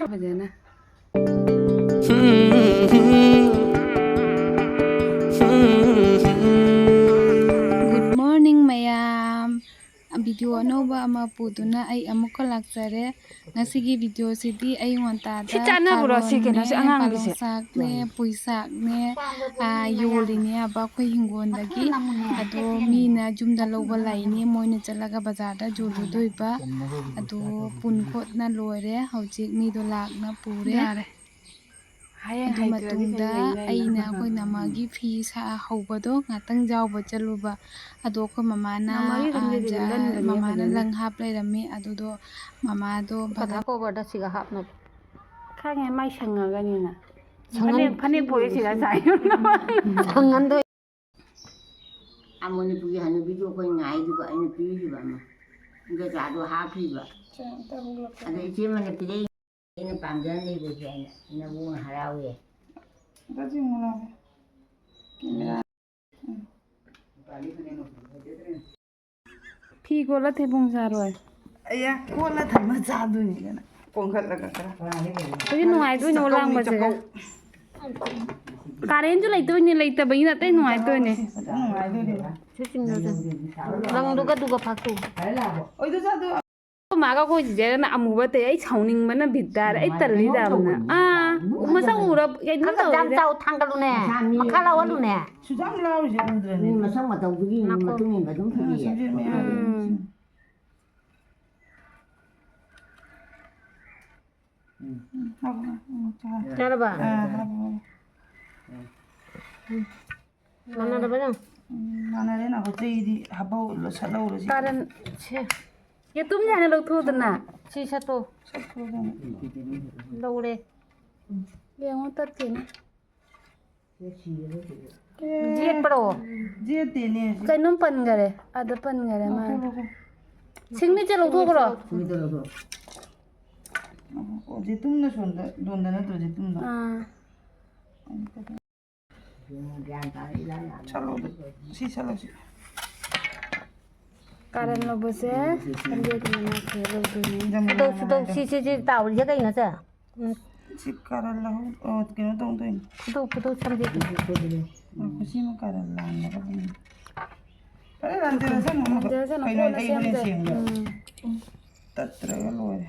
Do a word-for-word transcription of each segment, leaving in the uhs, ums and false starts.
ꯐꯖꯅ꯫ Good morning, ꯃꯌꯥꯝ꯫ Video ꯑꯅꯧꯕ ꯑꯃ ꯄꯨꯗꯨꯅ ꯑꯩ ꯑꯃꯨꯛꯀ ꯂꯥꯛꯆꯔꯦ꯫ ꯉꯁꯤꯒꯤ ꯚꯤꯗꯤꯑꯣꯁꯤꯗꯤ ꯑꯌꯨꯛ ꯉꯟꯇꯥꯗ ꯁꯤ ꯆꯥꯅꯕ꯭ꯔꯣ? ꯁꯤ ꯀꯩꯅꯣꯁꯦ, ꯀꯥꯔꯣꯠꯅꯦ, ꯑꯉꯥꯡꯒꯤꯁꯦ? ꯄꯥꯂꯣꯛꯁꯥꯛꯅꯦ, ꯄꯨꯏꯁꯥꯛꯅꯦ, ꯑꯥ, ꯌꯣꯜꯂꯤꯅꯦ ꯍꯥꯏꯕ ꯑꯩꯈꯣꯏ ꯍꯤꯡꯒꯣꯜꯗꯒꯤ꯫ ꯑꯗꯣ ꯃꯤꯅ ꯌꯨꯝꯗ ꯂꯧꯕ ꯂꯥꯛꯏꯅꯦ, ꯃꯣꯏꯅ ꯆꯠꯂꯒ ꯕꯖꯥꯔꯗ ꯌꯣꯜꯂꯨꯗꯣꯏꯕ꯫ ꯑꯗꯣ ꯄꯨꯟ ꯈꯣꯠꯅ ꯂꯣꯏꯔꯦ, ꯍꯧꯖꯤꯛ ꯃꯤꯗꯣ ꯂꯥꯛꯅ ꯄꯨꯔꯦ꯫ ꯌꯥꯔꯦ꯫ ꯍꯌꯦꯡ ꯑꯗꯨ ꯍꯩꯇ꯭ꯔꯗꯤ ꯃꯇꯨꯡꯗ ꯀꯩ ꯂꯩꯅꯤ? ꯑꯩꯅ ꯑꯩꯈꯣꯏ ꯅꯃꯥꯒꯤ ꯐꯤ ꯁꯥ ꯍꯧꯕꯗꯣ ꯉꯥꯛꯇꯪ ꯌꯥꯎꯕ ꯆꯠꯂꯨꯕ꯫ ꯑꯗꯣ ꯑꯩꯈꯣꯏ ꯃꯃꯥꯅ, ꯅꯃꯥꯒꯤ ꯑꯗꯨꯝ ꯑꯥ, ꯂꯩꯕꯅꯤ, ꯖ-, ꯂꯟ ꯂꯩꯕꯅꯤ ꯃꯃꯥꯅ ꯐꯖꯅ꯫ ꯂꯪ ꯍꯥꯞ ꯂꯩꯔꯝꯃꯤ꯫ ꯑꯗꯨꯗꯣ ꯃꯃꯥꯗꯣ ꯀꯗꯥ ꯕꯖꯥꯔ ꯀꯣꯕꯔꯗ ꯁꯤꯒ ꯍꯥꯞꯅꯕ꯫ ꯈꯪꯉꯦ, ꯃꯥꯏ ꯁꯪꯉꯒꯅꯤꯅ꯫ ꯁꯪꯉꯟ-, ꯐꯅꯦꯛ, ꯐꯅꯦꯛ ꯄꯣꯛꯑꯦ ꯁꯤꯗ ꯆꯥꯏ꯫ ꯁꯪꯉꯟꯗꯣꯏ꯫ ꯑꯥ, ꯃꯅꯤꯄꯨꯔꯒꯤ ꯍꯅꯨꯕꯤꯗꯨ ꯑꯩꯈꯣꯏ ꯉꯥꯏꯗꯨꯕ ꯑꯩꯅ ꯄꯤꯔꯤꯕ ꯑꯃ꯫ ꯏꯟꯗꯣꯆꯥꯗꯣ ꯍꯥꯞꯈꯤꯕ꯫ ꯑꯗ ꯏꯆꯦ ꯑꯃꯅ ꯄꯤꯔꯛꯏ꯫ ꯑꯩꯅ ꯄꯥꯝꯖꯅ ꯂꯩꯕꯁꯦ ꯑꯩꯅ ꯅꯕꯨꯡꯅ ꯍꯔꯥꯎꯋꯦ꯫ ꯑꯝꯇ ꯆꯤꯡꯉꯨ ꯂꯥꯎ꯫ ꯀꯦꯃꯦꯔꯥ꯫ ꯎꯝ꯫ ꯐꯤ ꯀꯣꯠꯂ ꯊꯩꯕꯣꯡ ꯆꯥꯔꯣꯏ꯫ ꯑꯌꯥ, ꯀꯣꯠꯂ ꯊꯝꯃ ꯆꯥꯗꯣꯏꯅꯤ ꯀꯩꯅꯣ꯫ ꯀꯣꯟꯈꯠꯂꯒ ꯈꯔ꯫ ꯍꯧꯖꯤꯛ ꯅꯨꯡꯉꯥꯏꯗꯣꯏꯅꯦ ꯆꯥꯛꯀꯧꯅꯤ, ꯂꯥꯡꯕꯁꯦ꯫ ꯆꯥꯛꯀꯧ꯫ ꯀꯥꯔꯦꯟꯁꯨ ꯂꯩꯇꯣꯏꯅꯦ, ꯂꯩꯇꯕꯒꯤꯅ ꯑꯇꯩ ꯅꯨꯡꯉꯥꯏꯗꯣꯏꯅꯦ꯫ ꯐꯖꯅ ꯅꯨꯡꯉꯥꯏꯗꯣꯏꯅꯦꯕ꯫ ꯁꯤ ꯆꯤꯡꯗꯁꯨ꯫ ꯂꯪꯗꯨꯒ ꯑꯗꯨꯒ ꯐꯥꯛꯇꯣꯛꯎ꯫ ꯑꯣꯏꯗꯣ ꯆꯥꯗꯣ꯫ ꯑꯩꯈꯣꯏ ꯃꯥꯒ ꯑꯩꯈꯣꯏ ꯆꯤꯆꯦꯒꯅ ꯑꯃꯨꯕ ꯇꯩ꯫ ꯑꯩ ꯁꯥꯎꯅꯤꯡꯕꯅ ꯕꯤꯠ ꯇꯥꯔꯦ꯫ ꯑꯩ ꯇꯜꯂꯤ ꯌꯥꯝꯅ꯫ ꯑꯥ, ꯃꯁꯛ ꯎꯔ ꯀꯩꯅꯣꯝ ꯈꯔ ꯈꯔ ꯌꯥꯝ ꯇꯧꯔꯤꯗ꯫ ꯆꯥꯎ ꯊꯥꯡꯒꯠꯂꯨꯅꯦ꯫ ꯃꯈꯥ ꯂꯥꯎꯍꯜꯂꯨꯅꯦ꯫ ꯁꯨꯛꯌꯥꯝ ꯂꯥꯎꯔꯤꯁꯦ ꯎꯗ꯭ꯔꯅꯦ꯫ ꯃꯤ ꯃꯁꯛ ꯃꯇꯧꯗꯨꯒꯤ ꯃꯈꯣꯡ꯫ ꯃꯇꯨꯡ ꯏꯟꯕ ꯑꯗꯨꯝ ꯐꯖꯩꯌꯦ꯫ ꯁꯝꯖꯦꯠ ꯃꯌꯥꯝ꯫ ꯎꯝ꯫ ꯎꯝ꯫ ꯎꯝ, ꯍꯥꯞꯄꯣ꯫ ꯎꯝ, ꯆꯥꯔꯦ꯫ ꯆꯥꯔꯕ? ꯑꯥ, ꯍꯥꯞꯄꯣ꯫ ꯃꯥꯟꯅꯗꯕ ꯅꯪ? ꯎꯝ, ꯃꯥꯟꯅꯔꯦ꯫ ꯅꯥꯀꯣ, ꯆꯩꯗꯤ ꯍꯥꯞꯄꯧ-, ꯁꯠꯍꯧꯔꯁꯤ꯫ ꯀꯥꯔꯟ, ꯁꯦ꯫ ꯌꯦꯇꯨꯝꯁꯦ ꯍꯥꯟꯅ ꯂꯧꯊꯣꯛꯎꯗꯅ꯫ ꯁꯤ ꯁꯠꯇꯣ꯫ ꯁꯠꯈ꯭ꯔꯣꯗꯅ꯫ ꯂꯧꯔꯦ꯫ ꯌꯦꯡꯉꯣ, ꯇꯠꯈꯤꯅꯤ꯫ ꯌꯦꯠꯄ꯭ꯔꯣ? ꯌꯦꯠꯇꯦꯅꯦ ꯁꯤ꯫ ꯀꯩꯅꯣꯝ ꯄꯟꯈꯔꯦ꯫ ꯑꯥꯗ ꯄꯟꯈꯔꯦ ꯃꯥ꯫ ꯂꯧꯊꯣꯛ, ꯂꯧꯊꯣꯛ꯫ ꯁꯤꯒꯅꯦꯆꯔ ꯂꯧꯊꯣꯛꯈ꯭ꯔꯣ꯫ ꯑꯣ, ꯌꯦꯇꯨꯝꯅ ꯁꯣꯝꯗ ꯂꯣꯟꯗ ꯅꯠꯇ꯭ꯔꯣ, ꯌꯦꯇꯨꯝꯗꯣ? ꯑꯥ꯫ ꯆꯠꯂꯣ ꯑꯗꯨ꯫ ꯁꯤ ꯆꯠꯂꯣ ꯁꯤ꯫ ꯀꯥꯔꯟ ꯂꯧꯕꯁꯦ ꯁꯟꯗꯦꯒꯤ ꯃꯅꯥꯛꯁꯦ ꯂꯧꯗꯣꯏꯅꯦ꯫ ꯐꯨꯗꯧ, ꯐꯨꯗꯧ, ꯁꯤ, ꯁꯤ, ꯁꯤ ꯇꯥꯎꯔꯤꯁꯦ ꯀꯩꯅꯣ ꯁꯦ? ꯎꯝ꯫ ꯁꯤ ꯀꯥꯔꯟ ꯂꯧꯍꯧ-, ꯑꯣ, ꯀꯩꯅꯣ ꯇꯧꯗꯣꯏꯅꯦ꯫ ꯐꯨꯗꯧ, ꯐꯨꯗꯧ ꯁꯝꯖꯦꯠ꯫ ꯉꯥꯏꯈꯣ, ꯁꯤꯃ ꯀꯥꯔꯟ ꯂꯥꯡꯒꯗꯕꯅꯤ꯫ ꯐꯔꯦ, ꯂꯥꯟꯖꯔꯁꯅꯨ, ꯑꯃꯨꯛ ꯂꯥꯟꯖꯔꯁꯅꯨ, ꯀꯩꯅꯣ ꯀꯣꯟꯅ ꯑꯩ ꯍꯣꯔꯦꯟ ꯁꯦꯝꯖꯔ-, ꯁꯦꯝꯒꯦ꯫ ꯎꯝ꯫ ꯇꯠꯇ꯭ꯔꯒ ꯂꯣꯏꯔꯦ꯫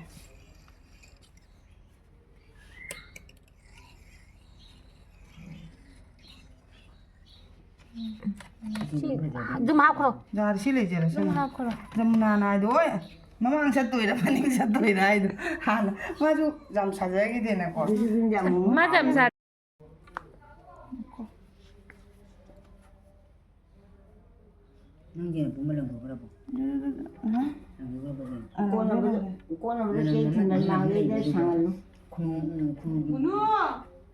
ꯁꯤ ꯑꯗꯨꯝ ꯍꯥꯞꯈ꯭ꯔꯣ꯫ ꯌꯥꯔꯦ, ꯁꯤ ꯂꯩꯖꯔꯁꯅꯨ꯫ ꯑꯗꯨꯝ ꯍꯥꯞꯈ꯭ꯔꯣ꯫ ꯖꯃꯨꯅꯥꯅ ꯍꯥꯏꯗꯣ, "ꯑꯣꯏ, ꯃꯃꯥꯡ ꯆꯠꯇꯣꯏꯔ ꯃꯅꯤꯡ ꯆꯠꯇꯣꯏꯔ?" ꯍꯥꯏꯗꯣ ꯍꯥꯟꯅ ꯃꯥꯁꯨ ꯌꯥꯝ ꯁꯥꯖꯈꯤꯗꯦꯅꯀꯣ꯫ ꯃꯥ ꯌꯥꯝ ꯁꯥ- ꯅꯪꯒꯤ ꯄꯨꯝꯕ ꯂꯪꯊꯣꯛꯈ꯭ꯔꯕꯣ? ꯂꯪꯊꯣꯛꯈ꯭ꯔꯕꯣ? ꯀꯣꯟꯅꯕꯗ, ꯀꯣꯟꯅꯕꯗ ꯆꯦꯡ ꯊꯤꯟꯕ ꯂꯥꯡꯂꯩꯗ ꯁꯥꯡꯍꯜꯂꯨ꯫ ꯈꯨꯅꯨ, ꯎꯝ, ꯈꯨꯅꯨ꯫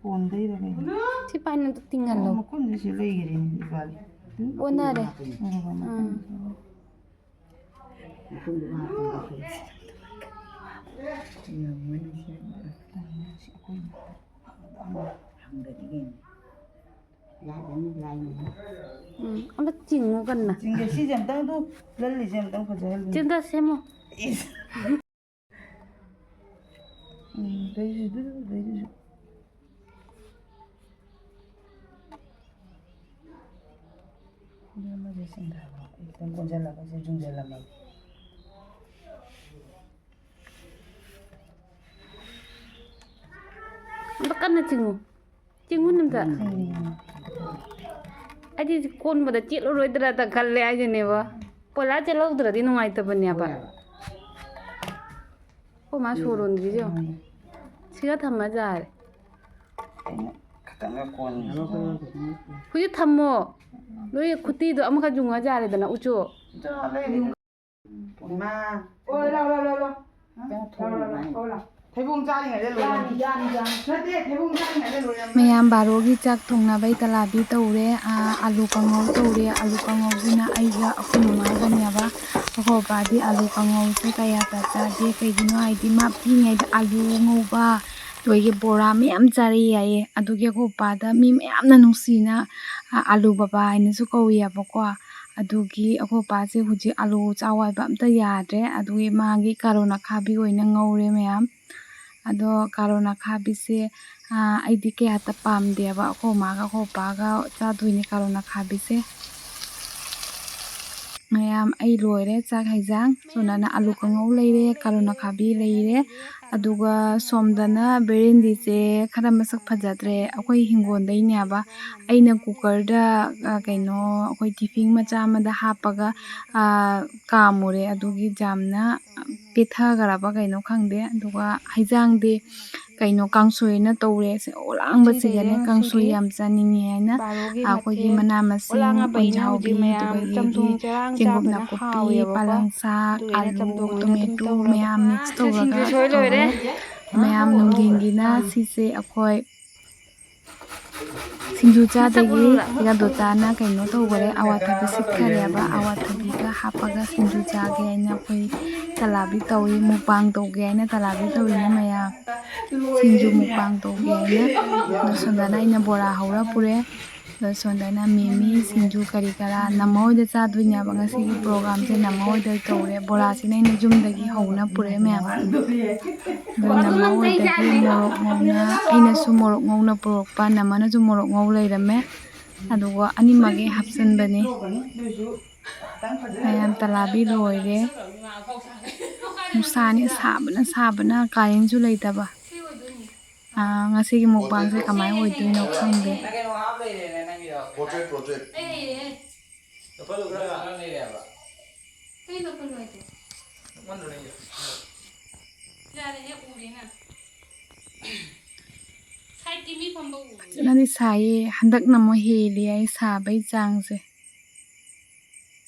ꯀꯣꯟꯗꯩꯔ ꯀꯩꯅꯣ? ꯁꯤ ꯄꯥꯏꯅ ꯑꯝꯇ ꯇꯤꯡꯍꯜꯂꯣ꯫ ꯑꯣ, ꯃꯈꯨꯟꯁꯦ ꯁꯤ ꯂꯩꯈꯔꯦꯅꯦ, ꯏꯕꯥꯅꯤ꯫ ꯑꯣꯟꯅꯔꯦ꯫ ꯎꯝ꯫ ꯃꯈꯨꯟꯗꯨ ꯍꯥꯞꯄꯒ ꯁꯤ꯫ ꯌꯥꯝ ꯃꯅꯨꯡ ꯁꯤ꯫ ꯍꯪꯒꯅꯤ ꯀꯩꯅꯣ꯫ ꯌꯥꯗꯕꯅꯤ, ꯂꯥꯏꯅꯤ꯫ ꯎꯝ, ꯑꯝꯇ ꯆꯤꯡꯉꯨ ꯀꯟꯅ꯫ ꯆꯤꯡꯒꯦ, ꯁꯤꯁꯦ ꯑꯝꯇꯪ ꯑꯗꯨ ꯂꯜꯂꯤꯁꯦ ꯑꯝꯇꯪ ꯐꯖꯍꯜꯂꯨ꯫ ꯆꯤꯡꯊꯁꯦ ꯑꯃꯨꯛ꯫ ꯏꯁ꯫ ꯎꯝ, ꯂꯩꯔꯤꯁꯨ, ꯂꯩꯔꯤꯁꯨ꯫ ꯑꯗꯨ ꯑꯃꯁꯦ ꯆꯤꯡꯊꯔꯣ꯫ ꯑꯩ ꯈꯤꯇꯪ ꯀꯣꯟꯁꯤꯜꯂꯒ ꯁꯤ ꯌꯨꯡꯁꯤꯜꯂꯝꯃꯒꯦ꯫ ꯑꯝꯇ ꯀꯟꯅ ꯆꯤꯡꯉꯨ꯫ ꯆꯤꯡꯉꯨ ꯑꯝꯇ꯫ ꯎꯝ꯫ ꯑꯩꯗꯤ ꯀꯣꯟꯕꯗ ꯆꯦꯠꯂꯔꯣꯏꯗ꯭ꯔꯥ ꯈꯜꯂꯦ ꯍꯥꯏꯁꯤꯅꯦꯕ꯫ ꯄꯣꯂꯥ ꯆꯦꯠꯍꯧꯗ꯭ꯔꯗꯤ ꯅꯨꯡꯉꯥꯏꯇꯕꯅꯦꯕ꯫ ꯑꯩꯈꯣꯏ ꯃꯥ ꯁꯣꯔ ꯍꯣꯟꯗ꯭ꯔꯤꯁꯦ ꯌꯦꯡꯉꯣ꯫ ꯎꯝ꯫ ꯁꯤꯒ ꯊꯝꯃ ꯌꯥꯔꯦ꯫ ꯑꯩꯅ ꯈꯤꯇꯪꯒ ꯀꯣꯟꯕꯁꯦ꯫ ꯍꯧꯖꯤꯛ ꯊꯝꯃꯣ꯫ ꯅꯣꯏ ꯈꯨꯇꯤꯗꯣ ꯑꯃꯈꯛ ꯌꯨꯡꯉ ꯌꯥꯔꯦꯗꯅ, ꯎꯆꯨ꯫ ꯏꯃꯥ꯫ ꯑꯣ, ꯂꯥꯎ, ꯂꯥꯎ, ꯂꯥꯎ, ꯂꯥꯎ꯫ ꯅꯪ ꯊꯣꯡꯉꯣ, ꯂꯥꯎ, ꯂꯥꯎ, ꯂꯥꯎ꯫ ꯊꯩꯕꯣꯡ ꯆꯥꯔꯤꯉꯩꯗ ꯂꯣꯏꯔꯝꯃꯦ꯫ ꯌꯥꯅꯤ, ꯌꯥꯅꯤ, ꯌꯥꯅꯤ꯫ ꯅꯠꯇꯦ, ꯊꯩꯕꯣꯡ ꯆꯥꯔꯤꯉꯩꯗ ꯂꯣꯏꯔꯝꯃꯦ꯫ ꯃꯌꯥꯝ ꯕꯥꯔꯣꯒꯤ ꯆꯥꯛ ꯊꯣꯡꯅꯕꯩ ꯇꯂꯥꯕꯤ ꯇꯧꯔꯦ꯫ ꯑꯥ, ꯑꯂꯨ ꯀꯥꯡꯉꯧ ꯇꯧꯔꯦ꯫ ꯑꯂꯨ ꯀꯥꯡꯉꯧꯁꯤꯅ ꯑꯩꯒ ꯑꯩꯈꯣꯏ ꯃꯃꯥꯒꯅꯦꯕ꯫ ꯑꯩꯈꯣꯏ ꯕꯕꯥꯗꯤ ꯑꯂꯨ ꯀꯥꯡꯉꯧꯁꯦ ꯀꯌꯥ ꯆꯥ-, ꯆꯥꯗꯦ꯫ ꯀꯩꯒꯤꯅꯣ ꯍꯥꯏꯗꯤ ꯃꯥ ꯄꯤꯛꯏꯉꯩꯗ ꯑꯂꯨ ꯉꯧꯕ, ꯑꯗꯒꯤ ꯕꯣꯔꯥ ꯃꯌꯥꯝ ꯆꯥꯔꯛꯏ ꯍꯥꯏꯌꯦ꯫ ꯑꯗꯨꯒꯤ ꯑꯩꯈꯣꯏ ꯕꯕꯥꯗ ꯃꯤ ꯃꯌꯥꯝꯅ ꯅꯨꯡꯁꯤꯅ, ꯑꯥ, ꯑꯂꯨ ꯕꯕꯥ ꯍꯥꯏꯅꯁꯨ ꯀꯧꯏ ꯍꯥꯏꯕꯀꯣ꯫ ꯑꯗꯨꯒꯤ ꯑꯩꯈꯣꯏ ꯄꯥꯁꯦ ꯍꯧꯖꯤꯛ ꯑꯂꯨ ꯆꯥꯎ ꯍꯥꯏꯕ ꯑꯝꯇ ꯌꯥꯗ꯭ꯔꯦ꯫ ꯑꯗꯨꯒꯤ ꯃꯥꯒꯤ ꯀꯥꯔꯣꯟ ꯑꯈꯥꯕꯤ ꯑꯣꯏꯅ ꯉꯧꯔꯦ ꯃꯌꯥꯝ꯫ ꯑꯗꯣ ꯀꯥꯔꯣꯟ ꯑꯈꯥꯕꯤꯁꯦ, ꯑꯥ, ꯑꯩꯗꯤ ꯀꯌꯥ ꯄꯥꯝꯗꯦꯕ꯫ ꯑꯩꯈꯣꯏ ꯃꯥꯒ ꯑꯩꯈꯣꯏ ꯄꯥꯒ ꯆꯥꯗꯣꯏꯅꯦ ꯀꯥꯔꯣꯟ ꯑꯈꯥꯕꯤꯁꯦ꯫ ꯃꯌꯥꯝ, ꯑꯩ ꯂꯣꯏꯔꯦ ꯆꯥꯛ ꯍꯩꯖꯥꯡ꯫ ꯁꯣꯝꯗꯅ ꯑꯂꯨ ꯀꯥꯡꯉꯧ ꯂꯩꯔꯦ, ꯀꯥꯔꯣꯟ ꯑꯈꯥꯕꯤ ꯂꯩꯔꯦ, ꯑꯗꯨꯒ ꯁꯣꯝꯗꯅ ꯕꯦꯔꯦꯟꯗꯤꯁꯦ ꯈꯔ ꯃꯁꯛ ꯐꯖꯗ꯭ꯔꯦ꯫ ꯑꯩꯈꯣꯏ ꯍꯤꯡꯒꯣꯜꯗꯩꯅꯦꯕ꯫ ꯑꯩꯅ ꯀꯨꯀꯔꯗ, ꯑ, ꯀꯩꯅꯣ, ꯑꯩꯈꯣꯏ ꯇꯤꯐꯤꯟ ꯃꯆꯥ ꯑꯃꯗ ꯍꯥꯞꯄꯒ, ꯑ, ꯀꯥꯝꯃꯨꯔꯦ꯫ ꯑꯗꯨꯒꯤ ꯌꯥꯝꯅ ꯄꯦꯠꯊꯈ꯭ꯔꯕ ꯀꯩꯅꯣ ꯈꯪꯗꯦ꯫ ꯑꯗꯨꯒ ꯍꯩꯖꯥꯡꯗꯤ ꯀꯩꯅꯣ ꯀꯥꯡꯁꯣꯏꯅ ꯇꯧꯔꯦ꯫ ꯑꯣꯂꯥꯡꯕꯁꯤꯒꯅꯦ ꯀꯥꯡꯁꯣꯏ ꯌꯥꯝ ꯆꯥꯅꯤꯡꯉꯦ ꯍꯥꯏꯅ ꯑꯩꯈꯣꯏꯒꯤ ꯃꯅꯥ ꯃꯁꯤꯡ, ꯑꯣꯟꯖꯥꯎꯕꯤ, ꯑꯗꯨꯗꯒꯤ ꯆꯦꯡꯀꯨꯞ ꯅꯥꯀꯨꯞꯄꯤ, ꯄꯂꯪꯁꯥꯛ, ꯑꯂꯨ, ꯇꯣꯃꯦꯇꯣ ꯃꯌꯥꯝ ꯃꯤꯛꯁ ꯇꯧꯔꯒ ꯇꯧꯔꯦ꯫ ꯃꯌꯥꯝ ꯅꯨꯡꯊꯤꯟꯒꯤꯅ ꯁꯤꯁꯦ ꯑꯩꯈꯣꯏ ꯁꯤꯡꯖꯨ ꯆꯥꯗꯒꯤ ꯏꯔꯥꯗꯣ ꯆꯥꯅ ꯀꯩꯅꯣ ꯇꯧꯈꯔꯦ, ꯑꯋꯥꯊꯕꯤ ꯁꯤꯠꯈꯔꯦꯕ꯫ ꯑꯋꯥꯊꯕꯤꯒ ꯍꯥꯞꯄꯒ ꯁꯤꯡꯖꯨ ꯆꯥꯒꯦ ꯍꯥꯏꯅ ꯑꯩꯈꯣꯏ ꯇꯂꯥꯕꯤ ꯇꯧꯏ, ꯃꯨꯛꯕꯥꯡ ꯇꯧꯒꯦ ꯍꯥꯏꯅ ꯇꯂꯥꯕꯤ ꯇꯧꯔꯤꯅꯤ ꯃꯌꯥꯝ꯫ ꯁꯤꯡꯖꯨ ꯃꯨꯛꯕꯥꯡ ꯇꯧꯒꯦ ꯍꯥꯏꯅ꯫ ꯑꯗꯣ ꯁꯣꯝꯗꯅ ꯑꯩꯅ ꯕꯣꯔꯥ ꯍꯧꯔ ꯄꯨꯔꯦ꯫ ꯑꯗꯣ ꯁꯣꯝꯗꯅ ꯃꯤꯃꯤ, ꯁꯤꯡꯖꯨ ꯀꯔꯤ ꯀꯔꯥ ꯅꯝꯃ ꯍꯣꯏꯗ ꯆꯥꯗꯣꯏꯅꯦꯕ ꯉꯁꯤꯒꯤ ꯄ꯭ꯔꯣꯒꯥꯝꯁꯦ꯫ ꯅꯝꯃ ꯍꯣꯏꯗ ꯇꯧꯔꯦ꯫ ꯕꯣꯔꯥꯁꯤꯅ ꯑꯩꯅ ꯌꯨꯝꯗꯒꯤ ꯍꯧꯅ ꯄꯨꯔꯛꯑꯦ ꯃꯌꯥꯝ꯫ ꯑꯗꯣ ꯅꯝꯃ ꯍꯣꯏꯗꯒꯤ ꯃꯣꯔꯣꯛ ꯉꯧꯅ, ꯑꯩꯅꯁꯨ ꯃꯣꯔꯣꯛ ꯉꯧꯅ ꯄꯨꯔꯛꯄ, ꯅꯝꯃꯅꯁꯨ ꯃꯣꯔꯣꯛ ꯉꯧ ꯂꯩꯔꯝꯃꯦ꯫ ꯑꯗꯨꯒ ꯑꯅꯤꯃꯛ ꯍꯦꯛ ꯍꯥꯞꯆꯤꯟꯕꯅꯤ꯫ ꯃꯌꯥꯝ ꯇꯂꯥꯕꯤ ꯂꯣꯏꯔꯦ꯫ ꯅꯨꯡꯁꯥꯅꯤ ꯁꯥꯕꯅ ꯁꯥꯕꯅ ꯀꯥꯔꯦꯟꯁꯨ ꯂꯩꯇꯕ꯫ ꯑꯥ, ꯉꯁꯤꯒꯤ ꯃꯨꯛꯕꯥꯡꯁꯦ ꯀꯃꯥꯏꯅ ꯑꯣꯏꯗꯣꯏꯅꯣ ꯈꯪꯗꯦ꯫ Project, project. ꯀꯩꯅꯣ ꯀꯩꯅꯣ ꯍꯥꯏꯁꯦ? ꯌꯥꯔꯦꯍꯦ, ꯎꯔꯦꯅ꯫ ꯁꯥꯏꯠꯀꯤ ꯃꯤ ꯐꯝꯕ ꯎꯔꯦ꯫ ꯐꯖꯅꯗꯤ ꯁꯥꯏꯌꯦ꯫ ꯍꯟꯗꯛꯅ ꯑꯃꯨꯛ ꯍꯦꯜꯂꯤ ꯑꯩ ꯁꯥꯕꯩ ꯆꯥꯡꯁꯦ꯫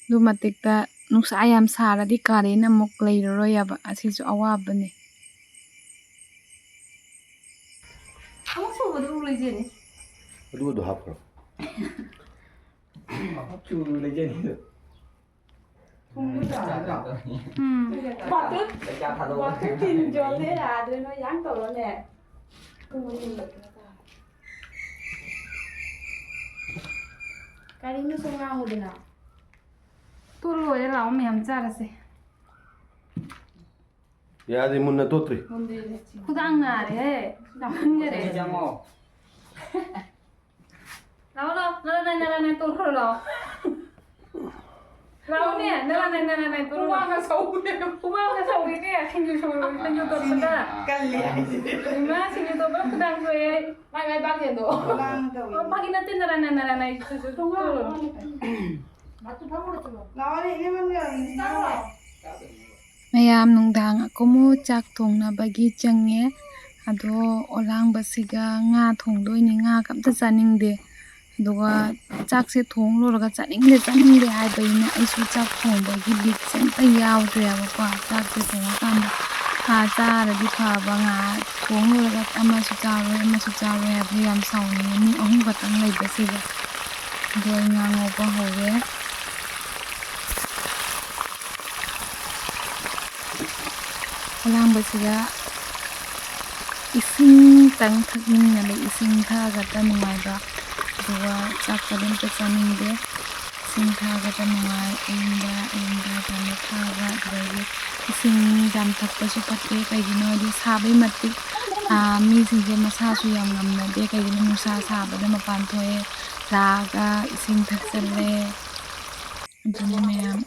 ꯑꯗꯨ ꯃꯇꯤꯛꯇ ꯅꯨꯡꯁꯥ ꯌꯥꯝ ꯁꯥꯔꯗꯤ ꯀꯥꯔꯦꯟ ꯑꯃꯨꯛ ꯂꯩꯔꯔꯣꯏꯕ꯫ ꯑꯁꯤꯁꯨ ꯑꯋꯥꯕꯅꯤ꯫ ꯑꯃꯨꯛ ꯁꯨꯕꯗ ꯑꯃꯨꯛ ꯂꯩꯖꯅꯤ꯫ ꯑꯗꯨ ꯑꯗꯨ ꯍꯥꯞꯈ꯭ꯔꯣ꯫ ꯎꯝ꯫ ꯕꯥꯇꯣꯟ, ꯕꯥꯇꯣꯟ ꯊꯤꯟ ꯌꯣꯜꯂꯦ ꯌꯥꯗ꯭ꯔꯦ, ꯅꯣꯏ ꯌꯥꯝ ꯇꯧꯔꯣꯅꯦ꯫ ꯀꯔꯤꯅꯣ ꯁꯨꯝ ꯉꯥꯡꯉꯨꯗꯅ? ꯇꯣꯠ ꯂꯣꯏꯔꯦ, ꯂꯥꯛꯑꯣ ꯃꯌꯥꯝ ꯆꯥꯔꯁꯦ꯫ ꯌꯥꯗꯦ, ꯃꯨꯟꯅ ꯇꯣꯠꯇ꯭ꯔꯤ꯫ ꯈꯨꯗꯥꯡ ꯅꯥꯔꯦꯍꯦ, ꯆꯥꯃꯟꯈꯔꯦ꯫ ꯆꯪꯉꯣ꯫ ꯂꯥꯛꯑꯣ, ꯂꯥꯛꯑꯣ, ꯅꯔꯥ ꯅꯥꯏ, ꯅꯔꯥ ꯅꯥꯏ ꯇꯣꯠꯈ꯭ꯔꯣ, ꯂꯥꯛꯑꯣ꯫ ꯂꯥꯛꯑꯣꯅꯦ, ꯅꯔꯥ ꯅꯥꯏ, ꯅꯔꯥ ꯅꯥꯏ ꯇꯣꯠꯈ꯭ꯔꯣ꯫ ꯍꯨꯃꯥꯡꯒ ꯁꯧꯔꯦ꯫ ꯍꯨꯃꯥꯡꯒ ꯁꯧꯔꯦꯅꯦ, ꯁꯤꯡꯖꯨ ꯁꯨꯔꯣ, ꯁꯤꯡꯖꯨ ꯇꯣꯠꯄꯗ꯫ ꯀꯜꯂꯦ ꯍꯥꯏꯁꯤꯗꯤ꯫ ꯏꯃꯥ, ꯁꯤꯡꯖꯨ ꯇꯣꯠꯄꯗ ꯈꯨꯗꯥꯡ ꯁꯣꯛꯑꯦ꯫ ꯃꯥꯏ, ꯃꯥꯏ ꯄꯥꯛꯇꯦꯗꯣ꯫ ꯈꯨꯗꯥꯡ ꯇꯧꯋꯦ꯫ ꯑꯣ, ꯐꯥꯒꯤ ꯅꯠꯇꯦ, ꯅꯔꯥ ꯅꯥꯏ, ꯅꯔꯥ ꯅꯥꯏ ꯇꯣꯠꯈ꯭ꯔꯣ꯫ ꯂꯥꯛꯑꯣꯅꯦ, ꯏꯅꯦ ꯃꯟꯒ ꯂꯥꯛꯑꯣꯅꯦ꯫ ꯃꯌꯥꯝ ꯅꯨꯡꯗꯥꯡ ꯑꯀꯨꯝꯃꯨ ꯆꯥꯛ ꯊꯣꯡꯅꯕꯒꯤ ꯆꯪꯉꯦ꯫ ꯑꯗꯣ ꯑꯣꯂꯥꯡꯕꯁꯤꯒ ꯉꯥ ꯊꯣꯡꯗꯣꯏꯅꯤ꯫ ꯉꯥꯒ ꯑꯝꯇ ꯆꯥꯅꯤꯡꯗꯦ꯫ ꯑꯗꯨꯒ ꯆꯥꯛꯁꯦ ꯊꯣꯡ ꯂꯣꯏꯔꯒ ꯆꯥꯅꯤꯡꯗꯦ, ꯆꯥꯅꯤꯡꯗꯦ ꯍꯥꯏꯕꯅꯤꯅ ꯑꯩꯁꯨ ꯆꯥꯛ ꯊꯣꯡꯕꯒꯤ ꯕꯤꯠꯁꯦ ꯑꯝꯇ ꯌꯥꯎꯗ꯭ꯔꯦꯕꯀꯣ꯫ ꯆꯥꯛꯁꯦ ꯊꯣꯡꯉꯀꯥꯟꯗ ꯉꯥ ꯆꯥꯔꯗꯤ ꯐꯕ, ꯉꯥ ꯊꯣꯡ ꯂꯣꯏꯔꯒ ꯑꯃꯁꯨ ꯆꯥꯔꯣꯏ, ꯑꯃꯁꯨ ꯆꯥꯔꯣꯏ ꯍꯥꯏꯕꯗꯤ ꯌꯥꯝ ꯁꯥꯎꯅꯤꯡꯉꯦ꯫ ꯃꯤ ꯑꯍꯨꯝ ꯈꯛꯇꯪ ꯂꯩꯕꯁꯤꯗ꯫ ꯑꯗꯣ ꯑꯩ ꯉꯥ ꯉꯧꯕ ꯍꯧꯔꯦ꯫ ꯑꯂꯥꯡꯕꯁꯤꯗ ꯏꯁꯤꯡꯇꯪ ꯊꯛꯅꯤꯡꯉꯗꯤ ꯏꯁꯤꯡ ꯊꯛꯑꯒꯇ ꯅꯨꯡꯉꯥꯏꯕ, ꯑꯗꯨꯒ ꯆꯥꯛꯀꯗꯤ ꯑꯝꯇ ꯆꯥꯅꯤꯡꯗꯦ꯫ ꯏꯁꯤꯡ ꯊꯛꯑꯒꯇ ꯅꯨꯡꯉꯥꯏ, ꯑꯏꯪꯕ ꯑꯏꯪꯕ ꯌꯥꯝꯅ ꯊꯛꯑꯒ꯫ ꯑꯗꯨꯗꯒꯤ ꯏꯁꯤꯡ ꯌꯥꯝ ꯊꯛꯄꯁꯨ ꯐꯠꯇꯦ, ꯀꯩꯒꯤꯅꯣ ꯍꯥꯏꯗꯤ ꯁꯥꯕꯩ ꯃꯇꯤꯛ, ꯑꯥ, ꯃꯤꯁꯤꯡꯁꯦ ꯃꯁꯥꯁꯨ ꯌꯥꯝ ꯉꯝꯅꯗꯦ, ꯀꯩꯒꯤꯅꯣ ꯅꯨꯡꯁꯥ ꯁꯥꯕꯗ ꯃꯄꯥꯟ ꯊꯣꯛꯑꯦ, ꯂꯥꯛꯑꯒ ꯏꯁꯤꯡ ꯊꯛꯆꯜꯂꯦ꯫ ꯑꯗꯨꯅꯤ ꯃꯌꯥꯝ꯫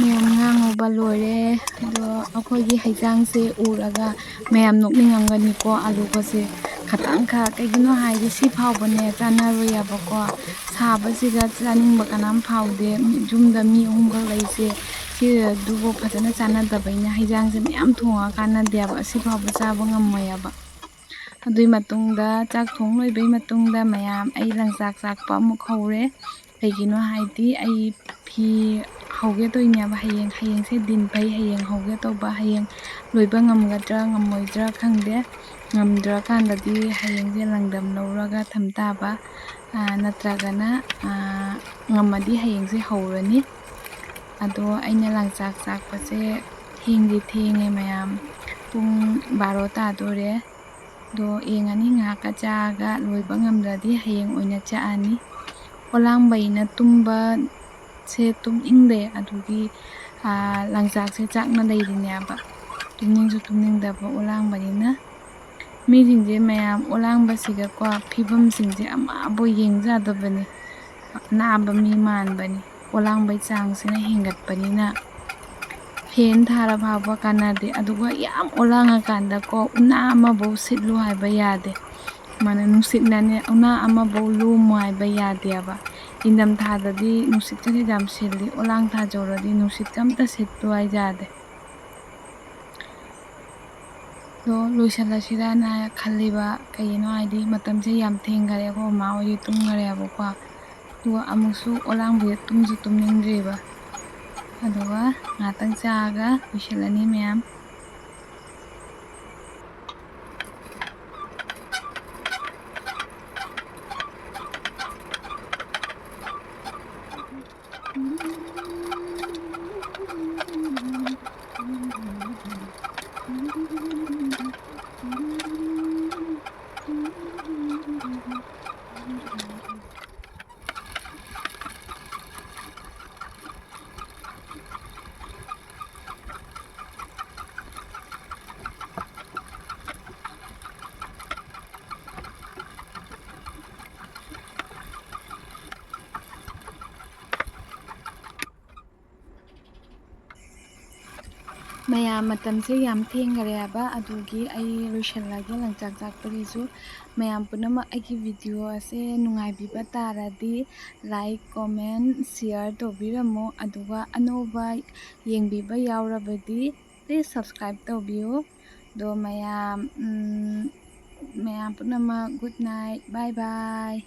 ꯃꯌꯥꯝ ꯉꯥ ꯉꯧꯕ ꯂꯣꯏꯔꯦ꯫ ꯑꯗꯣ ꯑꯩꯈꯣꯏꯒꯤ ꯍꯩꯖꯥꯡꯁꯦ ꯎꯔꯒ ꯃꯌꯥꯝ ꯅꯣꯛꯅꯤꯡꯉꯝꯒꯅꯤꯀꯣ꯫ ꯑꯂꯨꯒꯁꯦ ꯈꯇꯪꯈꯛ, ꯀꯩꯒꯤꯅꯣ ꯍꯥꯏꯗꯤ ꯁꯤ ꯐꯥꯎꯕꯅꯦ ꯆꯥꯅꯔꯣꯏꯌꯦꯕꯀꯣ꯫ ꯁꯥꯕꯁꯤꯗ ꯆꯥꯅꯤꯡꯕ ꯀꯅꯥꯝ ꯐꯥꯎꯗꯦ꯫ ꯌꯨꯝꯗ ꯃꯤ ꯑꯍꯨꯝꯈꯛ ꯂꯩꯁꯦ, ꯁꯤ ꯑꯗꯨꯕꯨ ꯐꯖꯅ ꯆꯥꯟꯅꯗꯕꯅꯤꯅ ꯍꯩꯖꯥꯡꯁꯦ ꯃꯌꯥꯝ ꯊꯣꯡꯉ ꯀꯥꯟꯅꯗꯦꯕ꯫ ꯑꯁꯤ ꯐꯥꯎꯕ ꯆꯥꯕ ꯉꯝꯃꯣꯏꯌꯦꯕ꯫ ꯑꯗꯨꯒꯤ ꯃꯇꯨꯡꯗ, ꯆꯥꯛ ꯊꯣꯡ ꯂꯣꯏꯕꯒꯤ ꯃꯇꯨꯡꯗ ꯃꯌꯥꯝ ꯑꯩ ꯂꯪꯆꯥꯛ ꯆꯥꯛꯄ ꯑꯃꯨꯛ ꯍꯧꯔꯦ꯫ ꯀꯩꯒꯤꯅꯣ ꯍꯥꯏꯗꯤ ꯑꯩ ꯐꯤ ꯍꯧꯒꯦ ꯇꯧꯔꯤꯅꯦꯕ꯫ ꯍꯌꯦꯡ, ꯍꯌꯦꯡꯁꯦ ꯗꯤꯟ ꯐꯩ, ꯍꯌꯦꯡ ꯍꯧꯒꯦ ꯇꯧꯕ꯫ ꯍꯌꯦꯡ ꯂꯣꯏꯕ ꯉꯝꯒꯗ꯭ꯔꯥ ꯉꯝꯃꯣꯏꯗ꯭ꯔꯥ ꯈꯪꯗꯦ꯫ ꯉꯝꯗ꯭ꯔꯀꯥꯟꯗꯗꯤ ꯍꯌꯦꯡꯁꯦ ꯂꯪꯗꯝ ꯂꯧꯔꯒ ꯊꯝ ꯇꯥꯕ꯫ ꯅꯠꯇ꯭ꯔꯒꯅ ꯉꯝꯃꯗꯤ ꯍꯌꯦꯡꯁꯦ ꯍꯧꯔꯅꯤ꯫ ꯑꯗꯣ ꯑꯩꯅ ꯂꯪꯆꯥꯛ ꯆꯥꯛꯄꯁꯦ ꯊꯦꯡꯗꯤ ꯊꯦꯡꯉꯦ ꯃꯌꯥꯝ, ꯄꯨꯡ ꯕꯥꯔꯣ ꯇꯥꯗꯣꯔꯦ꯫ ꯑꯗꯣ ꯌꯦꯡꯉꯅꯤ, ꯉꯥꯏꯍꯥꯛꯀ ꯆꯥꯛꯑꯒ ꯂꯣꯏꯕ ꯉꯝꯗ꯭ꯔꯗꯤ ꯍꯌꯦꯡ ꯑꯣꯏꯅ ꯆꯥꯛꯑꯅꯤ꯫ ꯑꯣꯂꯥꯡꯕꯩꯅ ꯇꯨꯝꯕꯁꯦ ꯇꯨꯝꯅꯤꯡꯗꯦ, ꯑꯗꯨꯒꯤ ꯂꯪꯆꯥꯛꯁꯦ ꯆꯥꯛꯅ ꯂꯩꯔꯤꯅꯦꯕ꯫ ꯇꯨꯝꯅꯤꯡꯁꯨ ꯇꯨꯝꯅꯤꯡꯗꯕ ꯑꯣꯂꯥꯡꯕꯅꯤꯅ꯫ ꯃꯤꯁꯤꯡꯁꯦ ꯃꯌꯥꯝ ꯑꯣꯂꯥꯡꯕꯁꯤꯗꯀꯣ ꯐꯤꯕꯝꯁꯤꯡꯁꯦ ꯑꯃꯕꯨ ꯌꯦꯡꯖꯗꯕꯅꯤ꯫ ꯑꯅꯥꯕ ꯃꯤ ꯃꯥꯟꯕꯅꯤ꯫ ꯑꯣꯂꯥꯡꯕꯩ ꯆꯥꯡꯁꯤꯅ ꯍꯦꯟꯒꯠꯄꯅꯤꯅ ꯐꯦꯟ ꯊꯥꯔ ꯐꯥꯎꯕ ꯀꯥꯟꯅꯗꯦ꯫ ꯑꯗꯨꯒ ꯌꯥꯝ ꯑꯣꯂꯥꯡꯉꯀꯥꯟꯗꯀꯣ ꯎꯅꯥ ꯑꯃꯐꯧ ꯁꯤꯠꯂꯨ ꯍꯥꯏꯕ ꯌꯥꯗꯦ꯫ ꯃꯥꯅ ꯅꯨꯡꯁꯤꯠꯅꯅꯦ ꯎꯅꯥ ꯑꯃꯐꯧ ꯂꯣꯝꯃꯨ ꯍꯥꯏꯕ ꯌꯥꯗꯦꯕ꯫ ꯏꯪꯊꯝꯊꯥꯗꯗꯤ ꯅꯨꯡꯁꯤꯠꯀꯁꯦ ꯌꯥꯝ ꯁꯤꯠꯂꯤ, ꯑꯣꯂꯥꯡ ꯊꯥꯖꯧꯔꯗꯤ ꯅꯨꯡꯁꯤꯠꯀ ꯑꯝꯇ ꯁꯤꯠꯂꯨ ꯍꯥꯏ ꯌꯥꯗꯦ꯫ ꯑꯗꯣ ꯂꯣꯏꯁꯤꯜꯂꯁꯤꯔꯅ ꯈꯜꯂꯤꯕ꯫ ꯀꯩꯒꯤꯅꯣ ꯍꯥꯏꯗꯤ ꯃꯇꯝꯁꯦ ꯌꯥꯝ ꯊꯦꯡꯈꯔꯦ, ꯑꯩꯈꯣꯏ ꯃꯃꯥ ꯍꯣꯏꯗꯤ ꯇꯨꯝꯈꯔꯦꯕꯀꯣ꯫ ꯑꯗꯨꯒ ꯑꯃꯨꯛꯁꯨ ꯑꯣꯂꯥꯡꯕꯁꯦ ꯇꯨꯝꯁꯨ ꯇꯨꯝꯅꯤꯡꯗ꯭ꯔꯤꯕ꯫ ꯑꯗꯨꯒ ꯉꯥꯛꯇꯪ ꯆꯥꯛꯑꯒ ꯂꯣꯏꯁꯤꯜꯂꯅꯤ ꯃꯌꯥꯝ꯫ ꯃꯌꯥꯝ, ꯃꯇꯝꯁꯦ ꯌꯥꯝ ꯊꯦꯡꯈꯔꯦ ꯍꯥꯏꯕ, ꯑꯗꯨꯒꯤ ꯑꯩ ꯂꯣꯏꯁꯤꯜꯂꯒꯦ ꯂꯪꯆꯥꯛ ꯆꯥꯛꯄꯒꯤꯁꯨ꯫ ꯃꯌꯥꯝ ꯄꯨꯝꯅꯃꯛ ꯑꯩꯒꯤ video ꯑꯁꯦ ꯅꯨꯡꯉꯥꯏꯕꯤꯕ ꯇꯥꯔꯗꯤ like, comment, share ꯇꯧꯕꯤꯔꯝꯃꯣ꯫ ꯑꯗꯨꯒ ꯑꯅꯧꯕ ꯌꯦꯡꯕꯤꯕ ꯌꯥꯎꯔꯕꯗꯤ please subscribe ꯇꯧꯕꯤꯌꯨ꯫ ꯑꯗꯣ ꯃꯌꯥꯝ, ꯎꯝ, ꯃꯌꯥꯝ ꯄꯨꯝꯅꯃꯛ good night, bye bye꯫